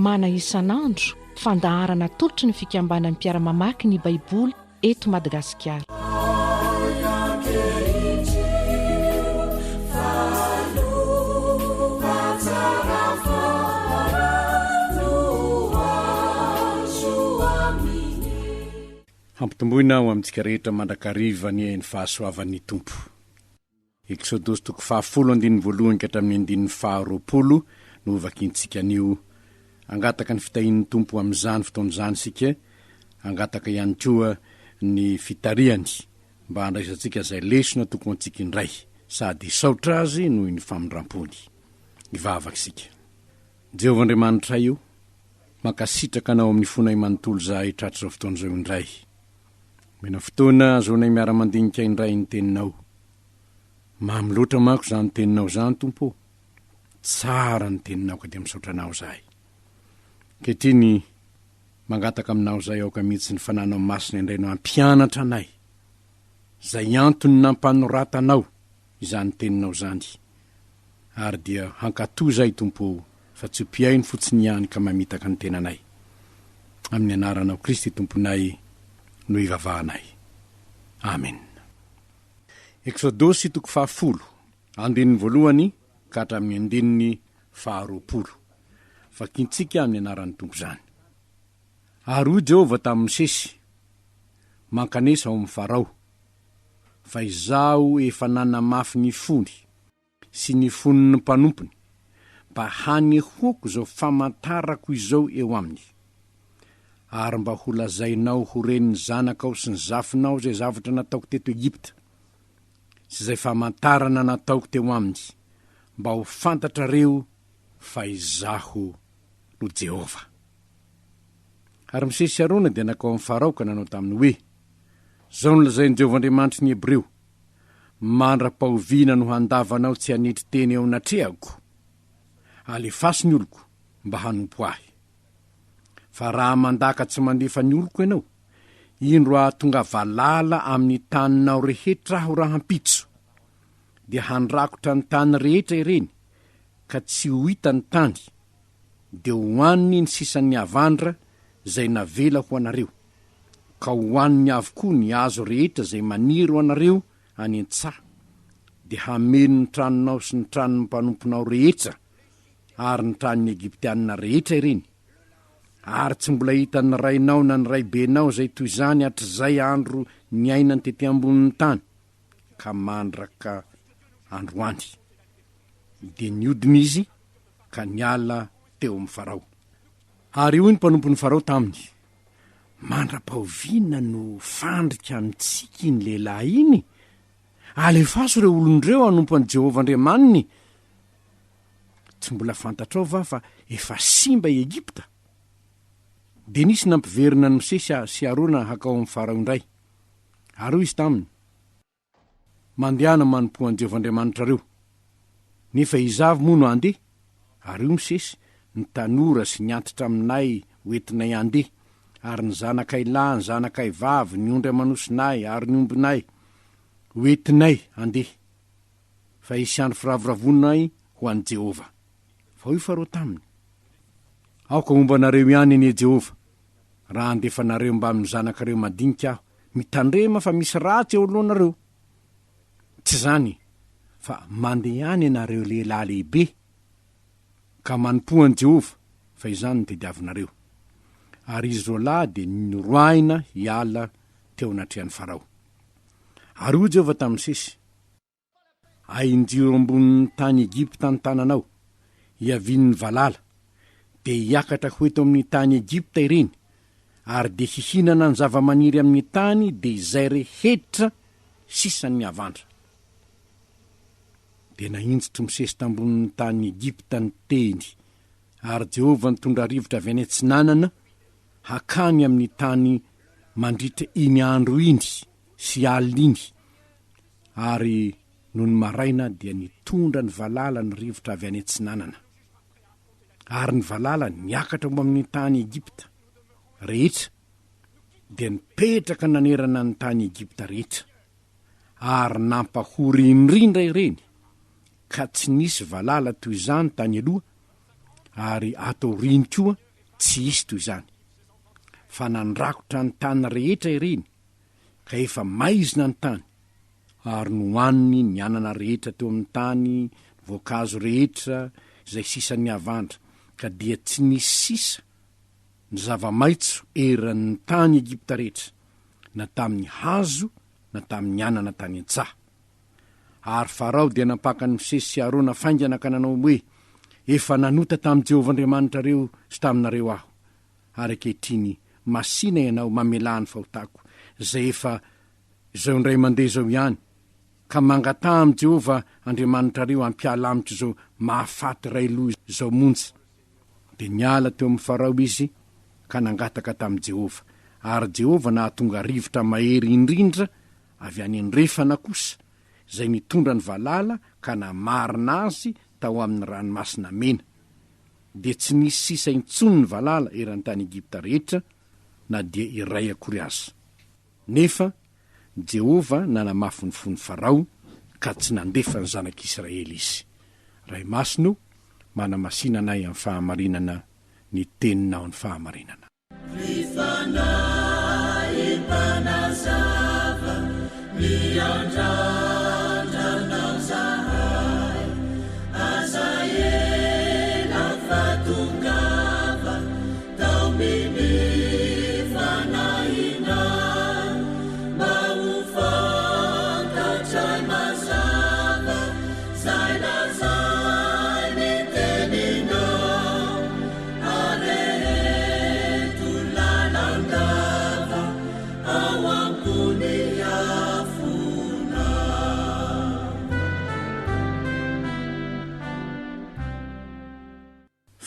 Mana isan'andro, fandaharana atolotry ny fikambanan'ny mpiara-mamaky ny Baiboly eto Madagasikara. Hampitomboina ho amintsika rehetra mandrakariva anie ny fahasoavan'ny Tompo. Eksodosy toko fahafolo andininy voalohany ka hatramin'ny andininy faharoapolo no hovakintsika anio. Hangataka ny fitahian'ny Tompo amin'izany fotoana izany isika, hangataka ihany koa ny fitarihany mba handraisantsika izay lesona tokony ho antsika indray, sady hisaotra Azy noho ny famindram-pony. Hivavaka isika. Jehovah Andriamanitray o, mankasitraka Anao amin'ny fonay manontolo izahay tratr'izao fotoana izao indray. Omena fotoana ahazoanay miara-mandinika indray ny Teninao. Mamy loatra manko izany Teninao izany, Tompo ô. Tsara ny Teninao ka dia misaotra Anao izahay. Ankehitriny, mangataka Aminao izahay aoka mihitsy ny Fananao Masina indray no hampianatra anay izay antony nampanoratanao izany Teninao izany. Ary dia hankatò izahay, Tompo ô, fa tsy ho mpihaino fotsiny ihany ka mamitaka ny tenanay. Amin'ny anaranao Kristy Tomponay no ivavahanay. Amena. Eksodosy toko fahafolo, andininy voalohany ka hatramin'ny andininy faharoapolo. Vakintsika amin'ny anaran'ny Tompo izany. Ary hoy Jehovah tamin'i Mosesy, Mankanesa ao amin'i Farao, fa Izaho efa nanamafy ny fony sy ny fon'ny mpanompony, mba hanehoako izao famantarako izao eo aminy. Ary mba holazainao ho ren'ny zanakao sy ny zafinao izay zavatra nataoko teto Egypta, sy izay famantarana nataoko teo aminy, mba ho fantatrareo fa Izaho no Jehovah. Ary Mosesy sy Arona dia nankao amin'i Farao ka nanao taminy hoe, Izao no lazain'i Jehovah Andriamanitry ny Hebreo, Mandra-pahoviana no handavanao tsy hanetry tena eo anatrehako? Alefaso ny oloko mba hanompo ahy. Fa raha mandaka tsy mandefa ny oloko ianao, indro hahatonga valala amin'ny taninao rehetra aho rahampitso, dia handrakotra ny tany rehetra ireny, ka tsy ho hita ny tany, dia hohaniny ny sisan'ny havandra izay navela ho anareo, ka hohaniny avokoa ny hazo rehetra izay maniry ho anareo any an-tsaha, dia hameno ny tranonao sy ny tranon'ny mpanomponao rehetra ary ny tranon'ny Egyptiana rehetra ireny, ary tsy mbola hitan'ny rainao na ny raibenao izay toy izany hatrizay andro niainany tety ambonin'ny tany ka mandraka androany. Dia niodina izy ka niala teo amin'i Farao. Ary hoy ny mpanompon'i Farao taminy, Mandra-pahoviana no fandrika amintsika iny lehilahy iny? Alefaso ireo olona ireo hanompo an'i Jehovah Andriamaniny. Tsy mbola fantatrao va fa efa simba i Egypta? Dia nisy nampiverina an'i Mosesy sy Arona hankao amin'i Farao indray. Ary hoy izy taminy, Mandehana manompoa an'i Jehovah Andriamanitrareo. Nefa iza avy moa no handeha? Ary hoy Mosesy, Ny tanora sy ny antitra aminay ho entinay handeha, ary ny zanakay lahy, ny zanakay vavy, ny ondry aman'osinay, ary ny ombinay, ho entinay handeha. Fa hisy andro firavoravoanay ho an'i Jehovah. Fa hoy Farao taminy, Aoka homba anareo ihany anie Jehovah, raha handefa anareo mbamin'ny zanakareo madinika aho, mitandrema fa misy ratsy eo alohanareo. Tsy izany, fa mandehana ianareo lehilahy lehibe, ka manompoa an'i Jehovah, fa izany no tediavinareo. Ary izy roalahy dia noroahina hiala teo anatrehan'i Farao. Ary hoy Jehovah tamin'i Mosesy, Ahinjiro ambonin'ny tany Egypta ny tananao, hiavian'ny valala, dia hiakatra ho eto amin'ny tany Egypta ireny, ary dia hihinana ny zava-maniry amin'ny tany dia izay rehetra sisan'ny havandra. Dia nahinjitr'i Mosesy tambonin'ny tany Egypta ny tehiny, ary Jehovah nitondra rivotra avy any atsinanana hakany amin'ny tany mandritra iny andro iny sy alina iny, Ary nony maraina dia nitondra ny valala ny rivotra avy any atsinanana. Ary ny valala niakatra ho amin'ny tany Egypta rehetra, dia nipetraka nanerana ny tany Egypta rehetra, ary nampahory indrindra ireny, ka tsy nisy valala toy izany tany aloha, ary ato aoriany koa. Tsy hisy toy izany, fa nandrakotra ny tany rehetra ireny, ka efa maizina ny tany, ary nohaniny ny anana rehetra teo amin'ny tany, ny voankazo rehetra, izay sisan'ny havandra, ka dia tsy nisy sisa ny zava-maitso eran'ny tany Egypta rehetra, na tamin'ny hazo na tamin'ny anana tany an-tsaha. Ary Farao dia nampaka an'i Mosesy sy Arona faingana ka nanao hoe, Efa nanota tamin'i Jehovah Andriamanitrareo sy taminareo aho. Ary ankehitriny, masìna ianao, mamelà ny fahotako, izay efa izao indray mandeha izao ihany, ka mangataha amin'i Jehovah Andriamanitrareo hampiala amiko izao mahafaty iray loha izao monja. Dia niala teo amin'i Farao izy ka nangataka tamin'i Jehovah. Ary Jehovah nahatonga rivotra mahery indrindra avy any andrefana kosa, izay nitondra ny valala ka namarina azy tao amin'ny Ranomasina Mena. Dia tsy nisy sisa intsony ny valala eran'ny tany Egypta rehetra, na dia iray akory aza. Nefa Jehovah nanamafy ny fon'i Farao, ka tsy nandefa ny zanak'Israely izy. Ray Masina o, manamasina anay amin'ny fahamarinana ny teninao ny fahamarinana. Ry Fanahy Mpanazava, miandrandra Anao zahay, aza ela fa tongava, taominy Fanahinao, mba ho fantatray mazava zay lazain'ny Teninao. Areheto lalandava ao ambony afona.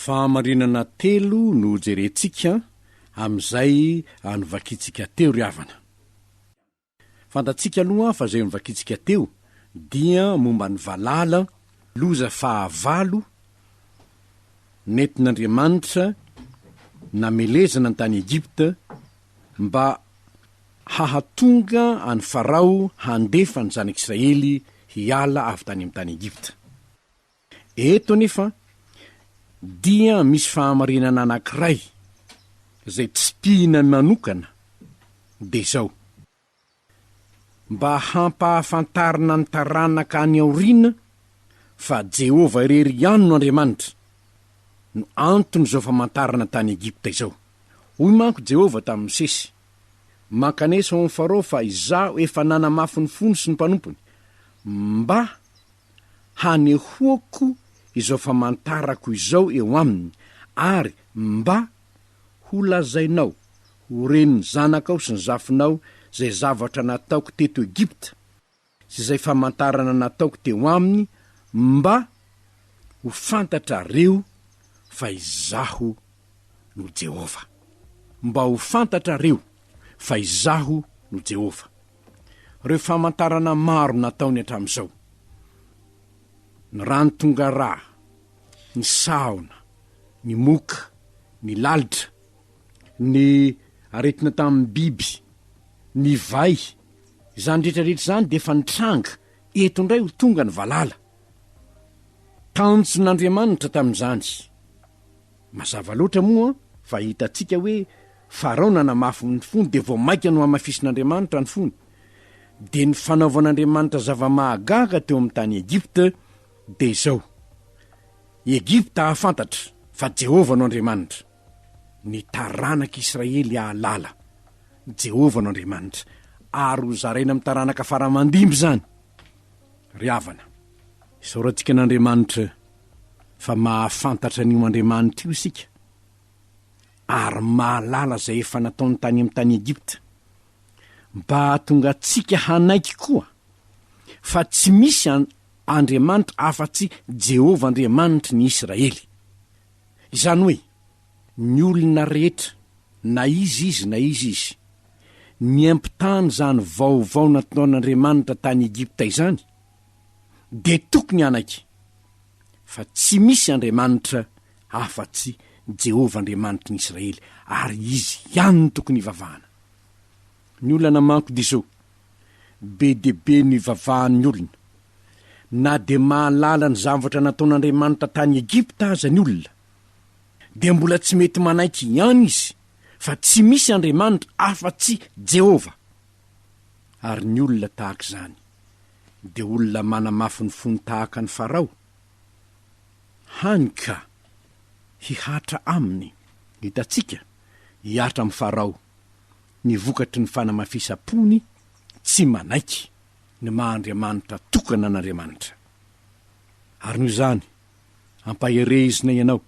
Fahamarinana telo no hojerentsika amin'izay novakintsika teo ry havana. Fantatsika aloha fa izay novakintsika teo dia momba ny valala, loza fahavalo nentin'Andriamanitra namelezana ny tany Egypta mba hahatonga an'i Farao handefa ny zanak'Israely hiala avy tany amin'ny tany Egypta. Eto anefa dia misy fahamarinana anankiray izay tsipihina manokana dia izao, mba hampahafantarina ny taranaka any aoriana fa Jehovah irery ihany no Andriamanitra, no anton'izao famantarana tany Egypta izao. Hoy manko Jehovah tamin'i Mosesy, Mankanesa ao amin'i Farao fa Izaho efa nanamafy ny fony sy ny mpanompony, mba hanehoako izao famantarako izao eo aminy, ary mba holazainao ho ren'ny zanakao sy ny zafinao izay zavatra nataoko teto Egypta, sy izay famantarana nataoko teo aminy, mba ho fantatrareo fa Izaho no Jehovah. Mba ho fantatrareo fa Izaho no Jehovah. Ireo famantarana maro nataony hatramin'izao, ny rano tonga rà, ny sahona, ny moka, ny lalitra, ny aretina tamin'ny biby, ny vay, izany rehetra rehetra izany dia efa nitranga, eto indray ho tonga ny valala. Tanjon'Andriamanitra tamin'izany. Mazava loatra moa fa hitantsika hoe Farao nanamafy ny fony dia vao mainka nohamafisin'Andriamanitra ny fony. Dia ny fanaovan'Andriamanitra zava-mahagaga teo amin'ny tany Egypta dia izao, Egypta hahafantatra fa Jehovah no Andriamanitra, ny taranak'Israely hahalala Jehovah no Andriamanitra, ary hozaraina amin'ny taranaka fara aman-dimby izany. Ry havana, isaorantsika an'Andriamanitra fa mahafantatra an'io Andriamanitra io isika, ary mahalala izay efa nataony tany amin'ny tany Egypta, mba hahatonga antsika hanaiky koa fa tsy misy Andriamanitra afa-tsy Jehovah Andriamanitry ny Israely. Izany hoe, ny olona rehetra, na iza izy na iza izy, niampitany izany vaovao nataon'Andriamanitra tany Egypta izany, dia tokony hanaiky fa tsy misy Andriamanitra afa-tsy Jehovah Andriamanitry ny Israely, ary Izy ihany no tokony hivavahana. Ny olana manko dia izao, be dia be no ivavahan'ny olona. Na dia mahalala ny zavatra nataon'Andriamanitra tany Egypta aza ny olona, Dia mbola tsy mety manaiky ihany izy fa tsy misy Andriamanitra afa-tsy Jehovah. Ary ny olona tahaka izany dia olona manamafy ny fony tahaka an'i Farao, hany ka hihatra aminy, hitantsika, hihatra amin'i Farao ny vokatry ny fanamafisam-pony tsy manaiky ny maha Andriamanitra tokana an'Andriamanitra. Ary noho izany, ampaherezina ianao,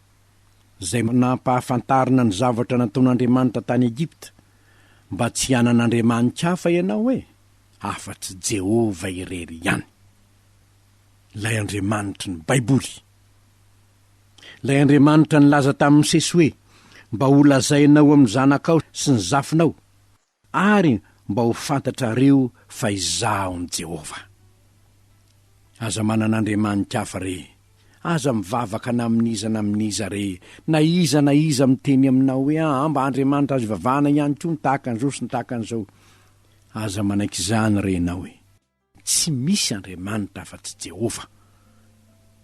izay nampahafantarina ny zavatra nataon'Andriamanitra tany Egypta, mba tsy hanana andriamani-kafa ianao e, afa-tsy Jehovah irery ihany, ilay Andriamanitry ny Baiboly. Ilay Andriamanitra nilaza tamin'i Mosesy hoe, Mba holazainao amin'ny zanakao sy ny zafinao, ary mba ho fantatrareo fa Izaho no Jehovah. Aza manana andriamani-kafa re. Aza mivavaka na amin'iza na amin'iza re. Na iza na iza miteny aminao hoe, Aa, mba Andriamanitra azo ivavahana ihany koa ny tahaka an'izao sy ny tahaka an'izao. Aza manaiky izany re ianao e. Tsy misy Andriamanitra afa-tsy Jehovah.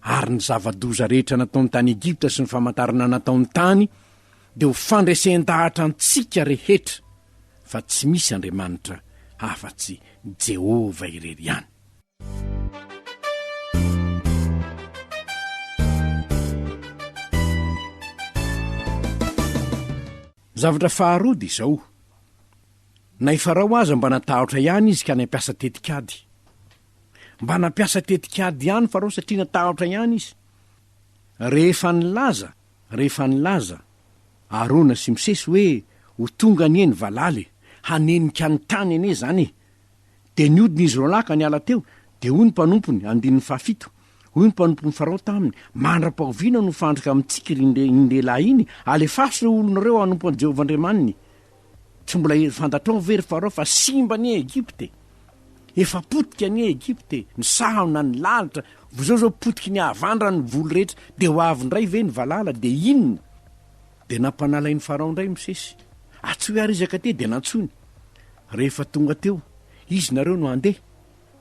Ary ny zava-doza rehetra nataony tany Egypta sy ny famantarana nataony tany dia ho fandresen-dahatra antsika rehetra fa tsy misy Andriamanitra afa-tsy Jehovah irery ihany. Ny zavatra faharoa dia izao, Na i Farao aza mba natahotra ihany izy ka nampiasa tetikady. Mba nampiasa tetikady ihany Farao satria natahotra ihany izy. Rehefa nilaza, rehefa nilaza Arona sy Mosesy hoe ho tonga anie ny valala e, hanenika ny tany anie izany e. Dia nihodina izy roalahy ka niala teo, dia hoy ny mpanompony, andininy fahafito, hoy ny mpanompon'i Farao taminy, Mandra-pahoviana no fandrika amintsika ry iny lehilahy iny? Alefaso ireo olona ireo hanompo an'i Jehovah Andriamaniny. Tsy mbola fantatrao ve ry Farao fa simba anie Egypta e? Efa potika anie Egypta e! Ny sahona, ny lalitra, vao zao zao potiky ny havandra ny voly rehetra, dia ho avy indray ve ny valala, dia inona? Dia nampanalain'i Farao indray Mosesy. Antsoy ary izy akaty, dia nantsoiny. Rehefa tonga teo, izy nareo no handeha.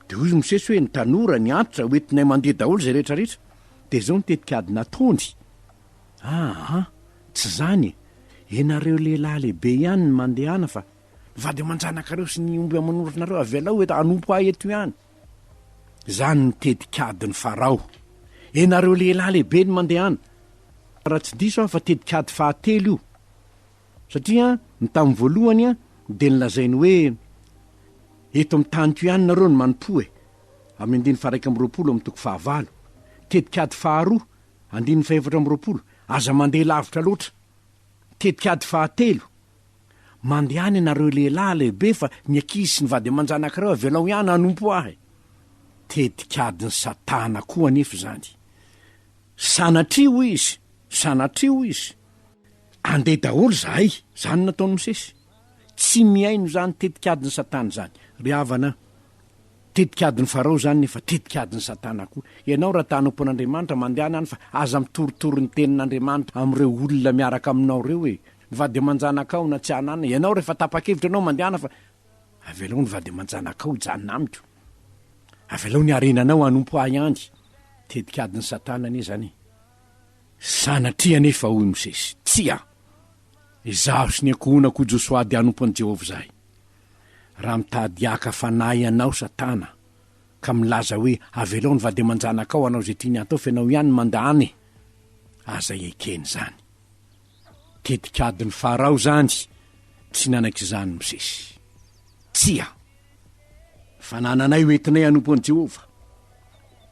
Dia hoy Mosesy hoe, ny tanora, ny antitra, ho entinay mandeha daholo izay rehetra rehetra. Dia izao ny tetikady nataony. Aa, tsy izany e! Ianareo lehilahy lehibe ihany no mandehana fa ny vady aman-janakareo sy ny omby aman'orinareo avelao eto hanompo ahy eto ihany. Izany ny tetikadin'i Farao. Ianareo lehilahy lehibe no mandehana. Raha tsy diso aho fa tetikady fahatelo io. Satria ny tamin'ny voalohany dia nolazainy hoe eto amin'ny taniko ihany nareo no manompoa e. Amin'ny andininy faha-21 amin'ny toko fahavalo. Tetikady faharoa Andininy fahefatra amby 20, Aza mandeha lavitra loatra. Tetikady fahatelo, Mandehana ianareo lehilahy lehibe fa ny ankizy sy ny vady aman-janakareo avelao ihany hanompo ahy. Tetikadin'i Satana koa anefa izany. Sanatria, hoy izy, sanatria, hoy izy, andeha daholo izahay. Izany no nataon'i Mosesy. Tsy mihaino izany tetikadin'i Satana izany. Ry havana, Tetikadin'i Farao izany nefa tetikadin'i Satana koa. Ianao raha te hanompo an'Andriamanitra mandehana any fa aza mitorotoro ny tenin'Andriamanitra amin'ireo olona miaraka aminao ireo e! Ny vady aman-janakao na tsy anana, ianao rehefa tapa-kevitra ianao mandehana fa avelao ny vady aman-janakao hijanona amiko. Avelao ny harenanao hanompo ahy any. Tetikadin'i Satana anie izany e! Sanatria anefa hoy Mosesy, Tsia! Izaho sy ny ankohonako hoy Josoa dia hanompo an'i Jehovah izahay. Raha mitady haka fanahy anao satana ka milaza hoe avelao ny vady aman-janakao hanao izay tiany hatao fa ianao ihany no mandà any e! Aza ekena izany. Tetikadin'i Farao izany, tsy nanaiky izany Mosesy. Tsia! Fanananay ho entinay hanompo an'i Jehovah.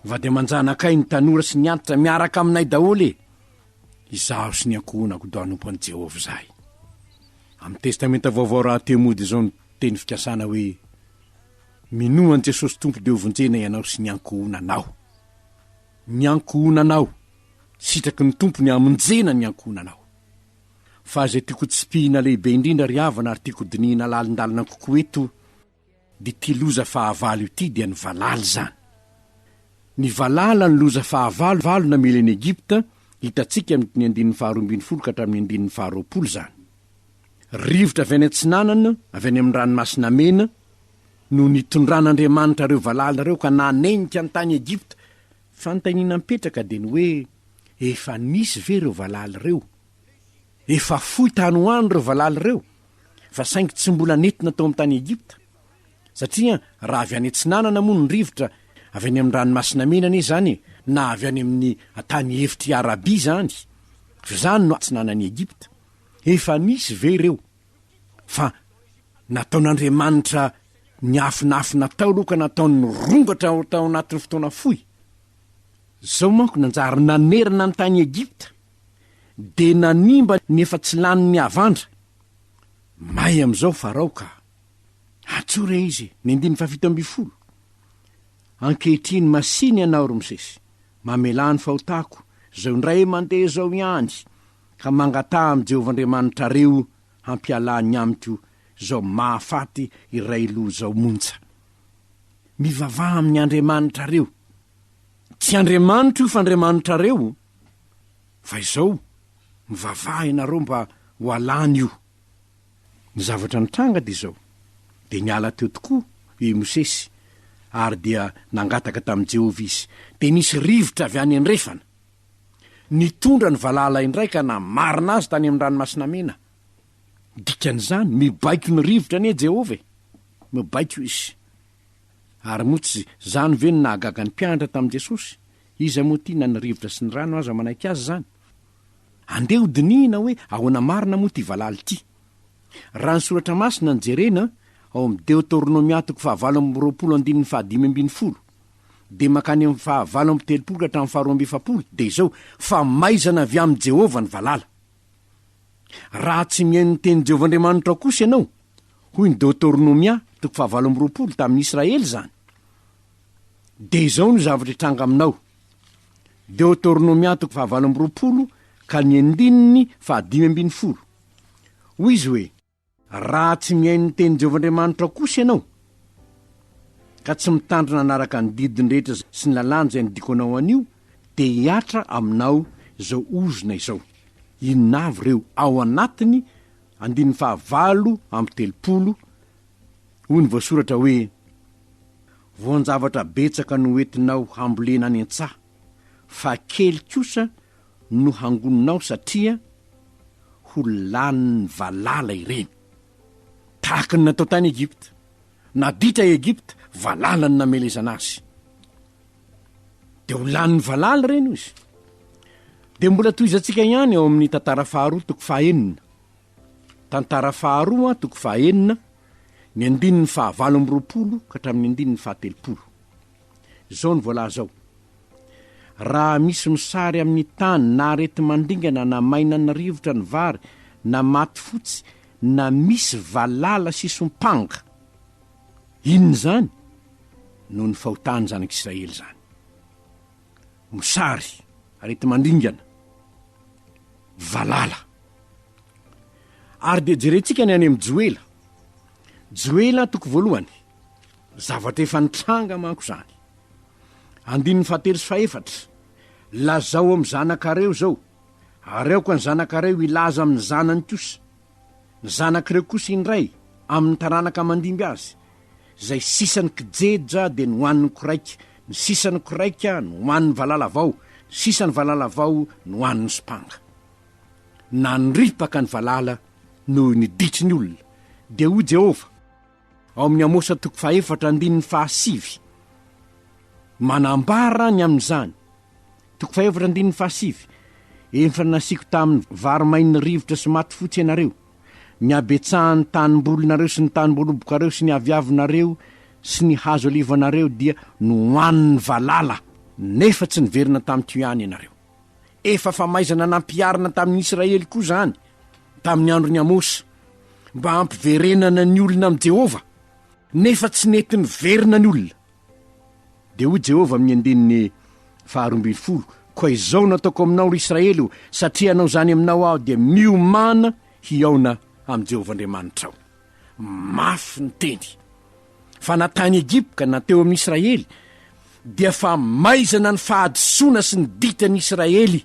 Ny vady aman-janakay, ny tanora sy ny antitra, miaraka aminay daholo e! Izaho sy ny ankohonako do hanompo an'i Jehovah izahay. Amin'ny Testamenta Vaovao rahateo moa dia izao ny teny fikasana hoe, Minoa an'i Jesosy Tompo dia hovonjena ianao sy ny ankohonanao. Ny ankohonanao. Sitraky ny Tompo ny hamonjena ny ankohonanao. Fa izay tiako hotsipihina lehibe indrindra ry havana ary tiako hodinihina lalindalina kokoa eto dia ity loza fahavalo ity dia ny valala izany. Ny valala ny loza fahavalo valo namely an'i Egypta, hitantsika amin'ny andininy faharoa ambin'ny folo ka hatramin'ny andininy faharoapolo izany. Rivotra avy any atsinanana, avy any amin'ny ranomasina mena, no nitondran'Andriamanitra ireo valala ireo ka nanenika ny tany Egypta. Fanontaniana mipetraka dia ny hoe, efa nisy ve ireo valala ireo? Efa fohy tany ho any ireo valala ireo, fa saingy tsy mbola nentina tao amin'ny tany Egypta. Satria raha avy any atsinanana moa ny rivotra, avy any amin'ny ranomasina mena anie izany e, na avy any amin'ny tany efitr'i Arabia izany, fa izany no atsinanan'i Egypta. Efa nisy ve ireo? Fa nataon'Andriamanitra niafinafina tao aloha ka nataony nirongatra tao anatin'ny fotoana fohy. Izao manko nanjary nanerana ny tany Egypta, dia nanimba ny efa tsy lanin'ny havandra. May amin'izao Farao ka. Antsoy re izy e! Ny andininy fahafito ambin'ny folo. Ankehitriny masìna ianao, ry Mosesy, mamelà ny fahotako, izao indray mandeha izao ihany, ka mangataha amin'i Jehovah Andriamanitrareo hampialà ny amiko izao mahafaty iray loha izao monja. Mivavaha amin'ny Andriamanitrareo. Tsy Andriamanitro io fa Andriamanitrareo, fa izao, mivavaha ianareo mba ho alàny io. Ny zavatra nitranga dia izao, dia niala teo tokoa i Mosesy, ary dia nangataka tamin'i Jehovah izy. Dia nisy rivotra avy any andrefana, nitondra ny valala indray ka namarina azy tany amin'ny Ranomasina Mena. Dikan'izany, mibaiko ny rivotra anie Jehovah e! Mibaiko izy. Ary moa tsy izany ve no nahagaga ny mpianatra tamin'i Jesosy? Iza moa ity na ny rivotra sy ny rano aza manaiky azy izany? Andeha ho dinihina hoe ahoana marina moa ity valala ity. Raha ny soratra masina no jerena, ao amin'ny Deoteronomia toko fahavalo amby roapolo andininy fahadimy ambin'ny folo, dia mankany amin'ny fahavalo amby telopolo ka hatramin'ny faharoa amby efapolo, dia izao, Famaizana avy amin'i Jehovah ny valala. Raha tsy mihaino ny tenin'i Jehovah Andriamanitrao kosa ianao, hoy ny Deoteronomia toko fahavalo amby roapolo tamin'ny Israely izany, dia izao no zavatra hitranga aminao, Deoteronomia toko fahavalo amby roapolo ka ny andininy fahadimy ambin'ny folo. Hoy izy hoe, Raha tsy mihaino ny tenin'i Jehovah Andriamanitrao kosa ianao, ka tsy mitandrina hanaraka ny didiny rehetra sy ny lalàny izay nodiako anao anio, dia hihatra aminao izao ozona izao. Inona avy ireo? Ao anatiny andininy fahavalo amby telopolo, hoy ny voasoratra hoe, Voan-javatra betsaka no hoentinao hambolena any an-tsaha, fa kely kosa no hangoninao satria ho lanin'ny valala ireny. Tahaka ny natao tany Egypta. Naditra i Egypta, valala no namelezana azy. Dia ho lanin'ny valala ireny hoy izy. Dia mbola tohizantsika ihany ao amin'ny tantara faharoa toko fahaenina. Tantara faharoa toko fahaenina, ny andininy fahavalo amby roapolo ka hatramin'ny andininy fahatelopolo. Izao no voalaza ao, Raha misy mosary amin'ny tany na areti-mandringana na mainan'ny rivotra ny vary na maty fotsy na misy valala sy sompanga, inona izany? Noho ny fahotan'ny zanak'Israely izany. Mosary, areti-mandringana, valala. Ary dia jerentsika ny any amin'i Joela. Joela toko voalohany. Zavatra efa nitranga manko izany. Andininy fahatelo sy fahefatra. Lazao amin'ny zanakareo izao, ary aoka ny zanakareo hilaza amin'ny zanany kosa. Ny zanak'ireo kosa indray amin'ny taranaka mandimby azy. Izay sisan'ny kijeja dia nohanin'ny koraika, ny sisan'ny koraika nohanin'ny valalavao, ny sisan'ny valalavao nohanin'ny sompanga. Nandripaka ny valala noho ny ditry ny olona. Dia hoy Jehovah, ao amin'ny Amosa toko fahefatra andininy fahasivy, manambara ny amin'izany. Toko fahefatra andininy fahasivy, Efa nasiako tamin'ny vary main'ny rivotra sy maty fotsy ianareo, ny habetsahan'ny tanimbolinareo sy ny tanimboalobokareo sy ny aviavinareo sy ny hazo olivanareo dia nohanin'ny valala, nefa tsy niverina tamiko ihany ianareo. Efa famaizana nampiharina tamin'ny Israely koa izany tamin'ny andron'i Amosa, mba hampiverenana ny olona amin'i Jehovah, nefa tsy nety niverina ny olona. Dia hoy Jehovah amin'ny andininy faharoa ambin'ny folo, Koa izao no ataoko aminao, ry Israely ô, satria hanao izany aminao aho, dia miomàna hihaona amin'i Jehovah Andriamanitrao. Mafy ny teny. Fa na tany Egypta na teo amin'ny Israely, dia famaizana ny fahadisoana sy ny ditran'ny Israely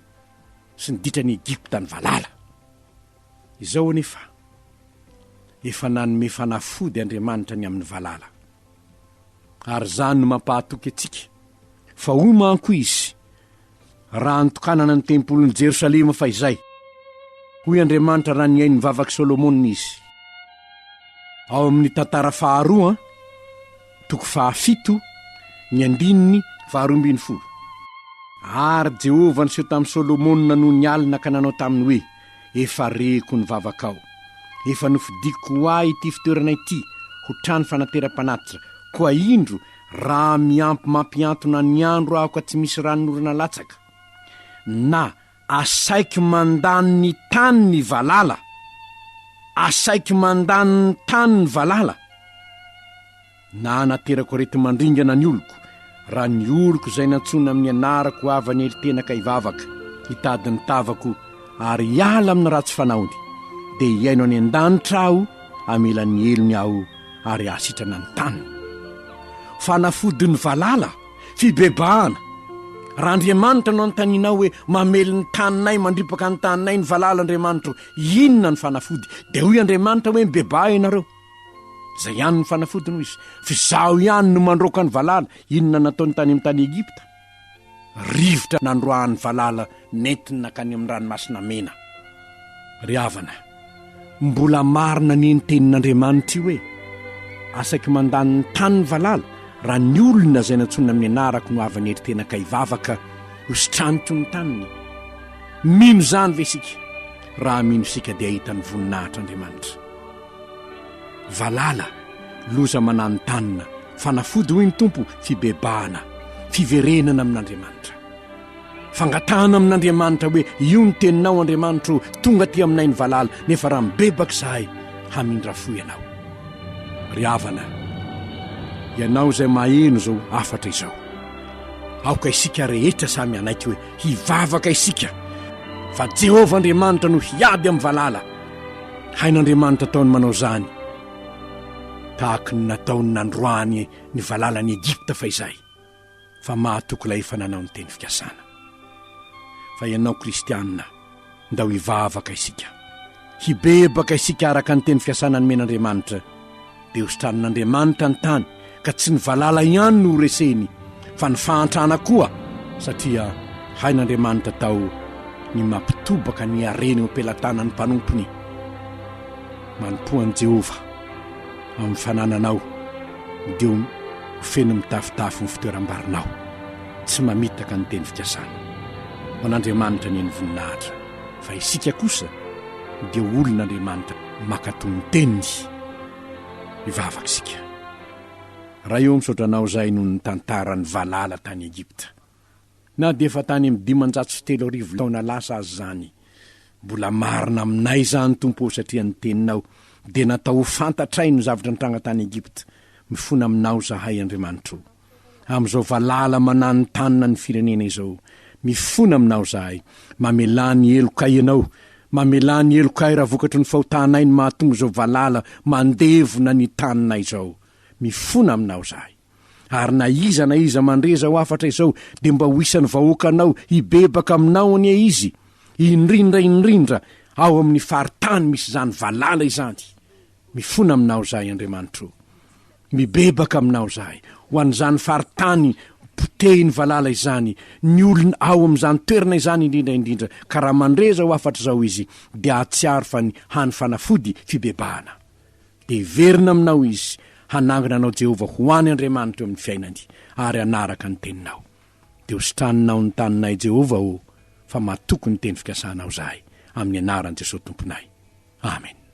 sy ny ditran'i Egypta ny valala. Izao anefa, efa nanome fanafody Andriamanitra ny amin'ny valala. Ary izany no mampahatoky antsika fa hoy manko Izy, raha nitokanana ny tempolin'i Jerosalema fahizay. Hoy Andriamanitra raha nihaino ny vavak'i Solomona izy. Ao amin'ny Tantara faharoa, toko fahafito, ny andininy faharoa ambin'ny folo. Ary Jehovah niseho tamin'i Solomona nony alina ka nanao taminy hoe, Efa reko ny vavakao. Efa nofidiko ho ahy ity fitoerana ity, ho trano fanateram-panatitra. Koa indro, raha miampy mampihantona ny andro aho ka tsy misy ranonorana latsaka, na asaiko mandany ny tany ny valala, asaiko mandany ny tany ny valala, Na naterako areti-mandringana ny oloko, raha ny oloko izay nantsoina amin'ny anarako ho avy hanely-tena ka hivavaka, hitady ny tavako ary hiala amin'ny ratsy fanaony, dia hihaino any an-danitra aho, hamela ny helony aho ary hahasitrana ny taniny. Fanafodin'ny valala, fibebahana. Raha Andriamanitra no anontanianao hoe mamely ny taninay, mandripaka ny taninay ny valala Andriamanitro, inona ny fanafody? Dia hoy Andriamanitra hoe mibebaha ianareo. Izay ihany ny fanafodiny hoy izy. F'izaho ihany no mandroaka ny valala. Inona nataony tany amin'ny tany Egypta? Rivotra nandroahan'ny valala nentiny nankany amin'ny ranomasina mena. Ry havana, mbola marina anie ny tenin'Andriamanitra io e! Asaiko mandany ny tany ny valala, raha ny olona izay nantsoina amin'ny anarako no avy hanery tena ka hivavaka, hositraniko ny taniny. Mino izany ve isika? Raha mino isika dia hahita ny voninahitr'Andriamanitra. Valala, loza mananontanona, fanafody hoy ny Tompo, fibebahana, fiverenana amin'Andriamanitra. Fangatahana amin'Andriamanitra hoe io ny teninao Andriamanitro o, tonga aty aminay ny valala, nefa raha mibebaka izahay, hamindra fo Ianao. Ry havana, ianao izay maheno izao hafatra izao, aoka isika rehetra samy hanaiky hoe hivavaka isika fa Jehovah Andriamanitra no hiady amin'ny valala. Hain'Andriamanitra atao ny manao izany, tahaka ny nataony nandroahany ny valalan'i Egypta fahizay, fa mahatoky ilay efa nanao ny teny fikasana. Fa ianao kristiana, ndao hivavaka isika. Hibebaka isika araka ny teny fikasana nomen'Andriamanitra. Dia hositranin'Andriamanitra ny tany, ka tsy ny valala ihany no horeseny, fa ny fahantrana koa, satria hain'Andriamanitra atao ny mampitobaka ny harena eo am-pelatanan'ny mpanompony. Manompoa an'i Jehovah amin'ny fanananao, dia ho feno mitafotafo ny fitoeram-barinao. Tsy mamitaka ny teny fikasana. Ho an'Andriamanitra anie ny voninahitra, fa isika kosa dia olon'Andriamanitra mankatò ny teniny. Hivavaka isika. Ray ô, misaotra Anao izahay noho ny tantaran'ny valala tany Egypta. Na dia efa tany amin'ny 3500 taona lasa aza izany, mbola marina aminay izany, Tompo ô, satria ny Teninao dia natao ho fantatray ny zavatra nitranga tany Egypta. Mifona Aminao izahay, Andriamanitro. Amin'izao valala mananontanona ny firenena izao, mifona Aminao izahay. Mamelà ny helokay Ianao. Mamelà ny helokay raha vokatry ny fahotanay no mahatonga izao valala mandevona ny taninay izao. Mifona Aminao izahay. Ary na iza na iza mandre izao hafatra izao dia mba ho isan'ny vahoakanao hibebaka Aminao anie izy, indrindra indrindra ao amin'ny faritany misy izany valala izany. Mifona Aminao izahay, Andriamanitro. Mibebaka Aminao izahay. Ho an'izany faritany potehin'ny valala izany, ny olona ao amin'izany toerana izany indrindra indrindra, ka raha mandre izao hafatra izao izy, dia hahatsiaro fa ny hany fanafody fibebahana. Dia hiverina Aminao izy, hanangana Anao Jehovah ho any Andriamanitra eo amin'ny fiainany, ary hanaraka ny Teninao. Dia ho sitraninao ny taninay Jehovah ô, fa matoky ny teny fikasanao izahay, amin'ny anaran'i Jesosy Tomponay. Amen.